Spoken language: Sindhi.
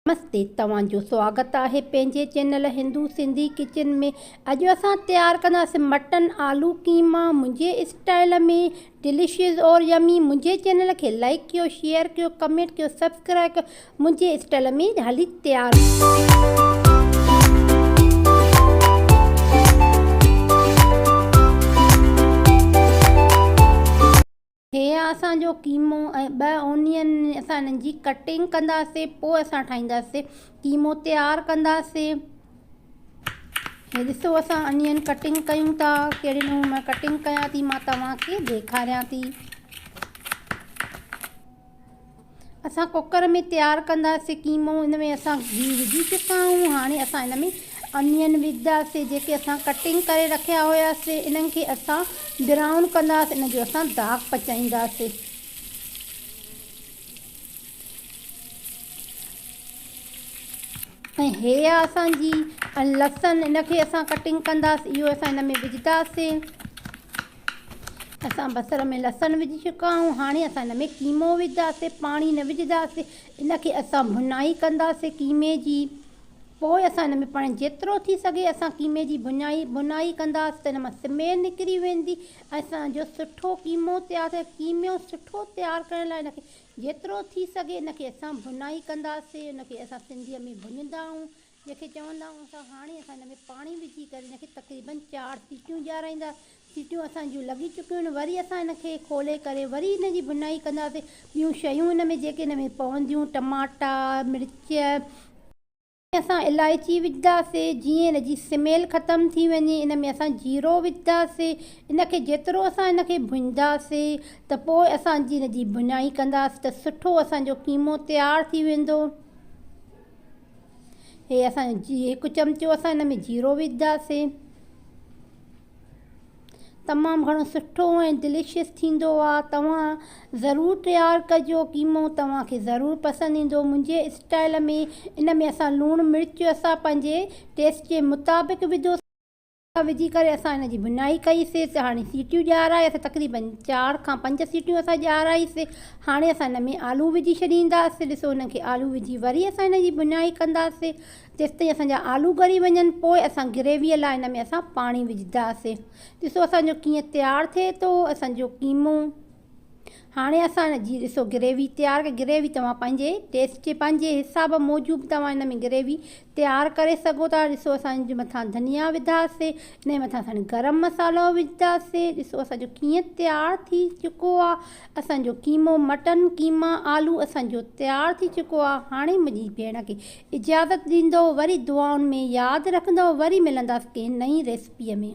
نمستي توهان جو سواگت آهي پنهنجي چينل هندو سنڌي ڪچن ۾. اڄ اسان تيار ڪنداسين مٽن آلو قيما منهنجي اسٽائل ۾ ڊليشس اور يمي. منهنجي چينل کي لائڪ ڪيو، شيئر ڪيو، ڪمينٽ ڪيو، سبسڪرائب ڪيو. منهنجي اسٽائل ۾ هلي تيار. هي آ اسان جو قيمو ۽ ٻه اونين اسان انهن جي ڪٽنگ ڪنداسي پوء اسان ٺاهينداسي قيمو تيار ڪنداسي. هي ڏسو اسان اونين ڪٽنگ ڪيون ٿا، ڪهڙي نموني مان ڪٽنگ ڪيان ٿي مان توهان کي ڏيکاريان ٿي. اسان ڪوڪر ۾ تيار ڪنداسين قيمو. ان ۾ اسان گيهه وجهي چڪا آهيون. هاڻي اسان ان ۾ انين وجهنداسين جيڪي اسان ڪٽنگ ڪري رکيا هياسين. انهن کي اسان برائون ڪنداسين، ان جو اسان داغ پچائينداسين. ۽ هي آ اسان جي لسن، ان کي اسان ڪٽنگ ڪنداسين، اهو اسان ان ۾ وجهنداسين. اسان بصر ۾ لسن وجهي چڪا آهيون. هاڻي اسان ان ۾ قيمو وجهنداسين، پاڻي نه وجهنداسين. ان کي اسان ڀڃائي ڪنداسين قيمي جي، پوء اسان ان ۾ پاڻي جيترو ٿي سگهي اسان قيمي جي ڀڃائي ڀنائي ڪنداسين ته ان مان سميل نڪري ويندي ۽ اسان جو سٺو قيمو تيار ٿي. قيمو سٺو تيار ڪرڻ لاء ان کي جيترو ٿي سگهي ان کي اسان ڀنائي ڪنداسين. ان کي اسان سنڌيء ۾ ڀڃندا آهيون جنهن کي چوندا آهيون اسان. هاڻي اسان هن ۾ پاڻي وجهي ڪري هن کي تقريبن 4 سيٽيون ڏيارائيندا. سيٽيون اسان جون لڳي چڪيون آهن. وري اسان هن کي کولي ڪري وري هن جي ڀنائي ڪنداسين. ٻيون شيون هن ۾ جيڪي هن ۾ پونديون، ٽماٽا، مرچ، اسان الائچي وجهنداسين جيئن هن جي سميل ختم ٿي وڃي. ان ۾ اسان جيرو وجهنداسين. ان کي جيترو اسان هن کي ڀڃنداسين ته پوء اسان جي هن جي ڀڃائي ڪنداسين ته سٺو اسان جو قيمو تيار ٿي ويندو. هي اسان جي هڪ چمچو اسان هن ۾ جيرو وجهنداسين. تمام گهڻو سٺو ۽ ڊليشس ٿيندو آ. توهان ضرور تيار ڪجو قيمو، توهان کي ضرور پسند ايندو منهنجي اسٽائل ۾. ان ۾ اسان لوڻ مرچ اسان پنهنجي ٽيسٽ جي مطابق وڌو. وجهي ڪري اسان ان جي ڀڃائي ڪئي سي. هاڻي سيٽيون ڏيارائي اسان تقريبن 4 کان 5 سيٽيون اسان ڏيارائي سي. هاڻي اسان ان ۾ آلو وجهي ڇڏينداسي. ڏسو انهن کي آلو وجهي وري اسان ان جي ڀڃائي ڪنداسي جيستائين اسان جا آلو ڳري وڃن. پوء اسان گريويء لاء ان ۾ اسان پاڻي وجهنداسي. ڏسو اسان جو ڪيئن تيار ٿئي ٿو اسان جو قيمو. هاڻي اسان ان جي ڏسو گريوي تيار ڪئي. گريوي توهان پنهنجي ٽيسٽ جي پنهنجي حساب موجب توهان ان ۾ گريوي تيار ڪري سگهو ٿا. ڏسو اسان ان جي مٿان ڌنيا وڌاسي، ان جي مٿان اسان گرم مصالحو وجهداسي. ڏسو اسان جو ڪيئن تيار ٿي چڪو آ اسان جو قيمو. مٽن قيما آلو اسان جو تيار ٿي چڪو آ. هاڻي منهنجي ڀيڻ کي اجازت ڏيندو، وري دعائن ۾ ياد رکندو. وري ملنداسين ڪنهن نئين ريسپي ۾.